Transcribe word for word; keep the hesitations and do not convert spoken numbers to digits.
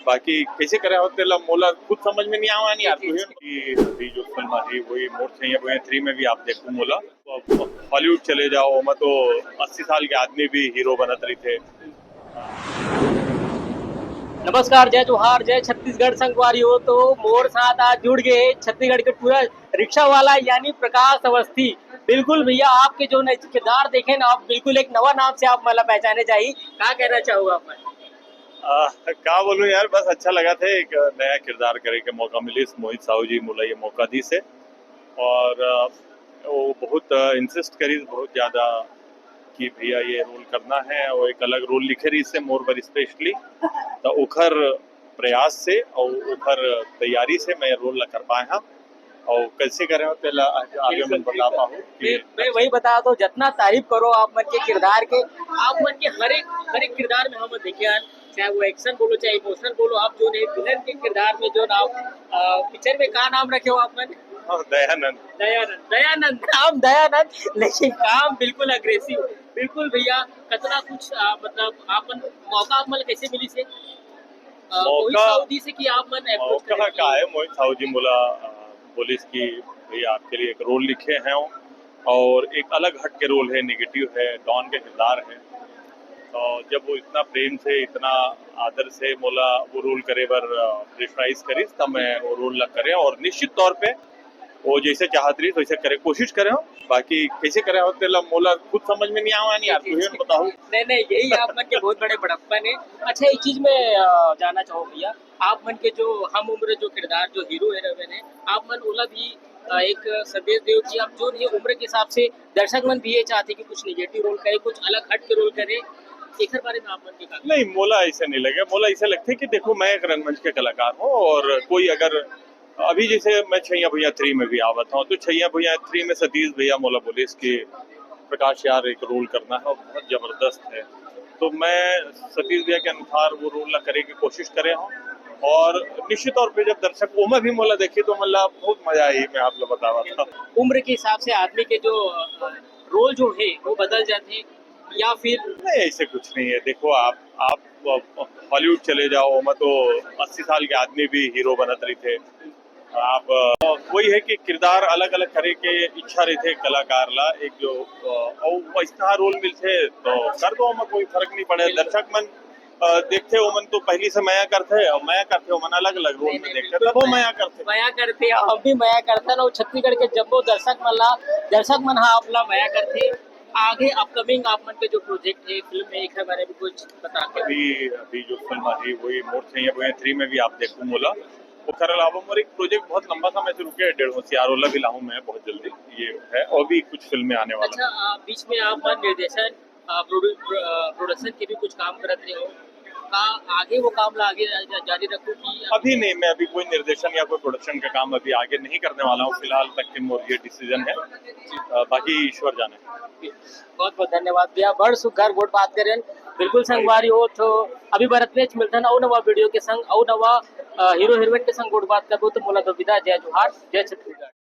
बाकी कैसे करे हो तेला मोला खुद समझ में नहीं आवा नहीं यार। कि अभी जो फिल्म आ रही वही मोर छैया भुइयां थ्री में भी आप देखो मोला, हॉलीवुड चले जाओ, मैं तो अस्सी साल के आदमी भी हीरो बनत रही थे। नमस्कार, जय जोहार, जय छत्तीसगढ़ संगवारी हो। तो मोर साथ आज जुड़ गए छत्तीसगढ़ के पूरा रिक्शा वाला यानी प्रकाश अवस्थी। बिल्कुल भैया, आपके जो नए किरदार देखे ना, आप बिल्कुल एक नवा नाम से आप मतलब पहचाने जाही। का कहना चाहूंगा आप? आ, का बोलूं यार, बस अच्छा लगा था, एक नया किरदार करे के मौका मिलिस, मोहित साहू जी मोला ये मौका दिस हे। और आ, वो बहुत इंसिस्ट करिस बहुत ज्यादा कि भैया ये रोल करना है, और एक अलग रोल लिखे रहिस हे मोर बर स्पेशली। तो ओखर प्रयास से और ओखर तैयारी से मैं रोल ला कर पाए हंव। और कैसे करे हो तेला आगे मन बता पाहू कि मैं मैं वही बता दो, जितना तारीफ करो आप मन के किरदार के, आप मन के हर एक हर एक किरदार में हम देखे हन, चाहे वो एक्शन बोलो, चाहे इमोशनल बोलो, आप जो है विलन के किरदार में जो ना आप पिक्चर में का नाम रखे हो आप मन? हाँ, दयानंद। दयानंद। दयानंद, नाम दयानंद, लेकिन काम बिल्कुल अग्रेसिव। बिल्कुल भैया, कितना कुछ आ, मतलब आप मन मौका आप मन कैसे मिलिस हे? आ, मोहित मौका साहू जी से कि आप मन अप्रोच मौका करे? का है, मोहित साहू जी मोला आ, बोलिस कि भैया आपके लिए एक रोल लिखे हैं, और एक अलग हट के रोल है, नेगेटिव है, डॉन का किरदार है। तो जब वो इतना प्रेम से, इतना आदर से मोला वो रोल करे बर प्रेशराइज करिस, तब मैं वो रोल ला करे, और निश्चित तौर पे वो जैसे चाहत रहिस वैसे करे कोशिश करे हंव। बाकी कैसे करे हो तेला मोला खुद समझ में नहीं आवा नहीं यार, तुम बताओ। नहीं नहीं, यही आप मन के बहुत बड़े बड़प्पन है। अच्छा, एक चीज मैं अ, जानना चाहूँ भैया, आप मन के जो हम उम्र जो किरदार जो हीरो हीरोइन है, आप मन ओला भी अ, एक संदेश देव कि आप जो ये उम्र के हिसाब से दर्शक मन भी ये चाहते कि कुछ नेगेटिव रोल करे, कुछ अलग हट के रोल करे, एकर बारे में आप मन के का? नहीं, मोला ऐसे नहीं लगे, मोला ऐसे लगते कि देखो मैं एक रंगमंच के कलाकार हूँ, और कोई अगर अभी जैसे मैं छैया भुइयां थ्री में भी आवत हूँ, तो छैया भुइयां थ्री में सतीश भैया मोला बोलिस कि प्रकाश यार एक रोल करना है और बहुत जबरदस्त है, तो मैं सतीश भैया के अनुसार वो रोल ला करे के कोशिश करे हूँ। और निश्चित तौर पे जब दर्शक ओमा भी मोला देखे तो मतलब बहुत मजा आई, मैं आप लोग बतावा था। उम्र के हिसाब से आदमी के जो अ, रोल जो है वो बदल जाते हैं या फिर? नहीं, ऐसे कुछ नहीं है। देखो आप आप हॉलीवुड चले जाओ, मैं तो अस्सी साल के आदमी भी हीरो बनत रही थे। आप अ, वही है कि किरदार अलग अलग करे के इच्छा रही थे कलाकार ला, एक जो अ, और वैसा रोल मिलते तो कर दो, हमें कोई फर्क नहीं पड़े। दर्शक मन अ, देखते ओमन तो पहली से मया करते और मया करते ओमन अलग अलग रोल में देखते, तब वो मया करते। मया करते हैं, हम भी मया करते हैं ना। वो छत्तीसगढ़ के जम्मो दर्शक मन ला, दर्शक मन हा आप ला मया करते। आगे अपकमिंग आप मन के जो प्रोजेक्ट है फिल्म में, एकर बारे में कुछ बता के? अभी अभी जो फिल्म आ रही वही मोर छैया भुइयां थ्री में भी आप देखो मोला। ओकर अलावा मोर एक प्रोजेक्ट बहुत लंबा समय से रुके है, डेढ़ सियारोला भी लाऊं मैं बहुत जल्दी, ये है, और भी कुछ फिल्में आने वाला अच्छा, आ, बीच में आप मन निर्देशन आ, प्रोडु- प्रो- आ, प्रोडक्शन के भी कुछ काम करत रहे हो, का आगे वो काम ला आगे जा- जारी रखो कि? अभी नहीं, मैं अभी कोई निर्देशन या कोई प्रोडक्शन का काम अभी आगे नहीं करने वाला हूँ फिलहाल तक के, मोर ये डिसीजन है। अ, बाकी ईश्वर जाने। बहुत बहुत धन्यवाद भैया, बड़ सुघर गोठ बात करेन। बिल्कुल संगवारी हो तो अभी बरत में मिलथन अउ नवा वीडियो के संग, अउ नवा अ, हीरो हीरोइन के संग गोठ बात करबो, तो मोला तो विदा, जय जोहार, जय छत्तीसगढ़।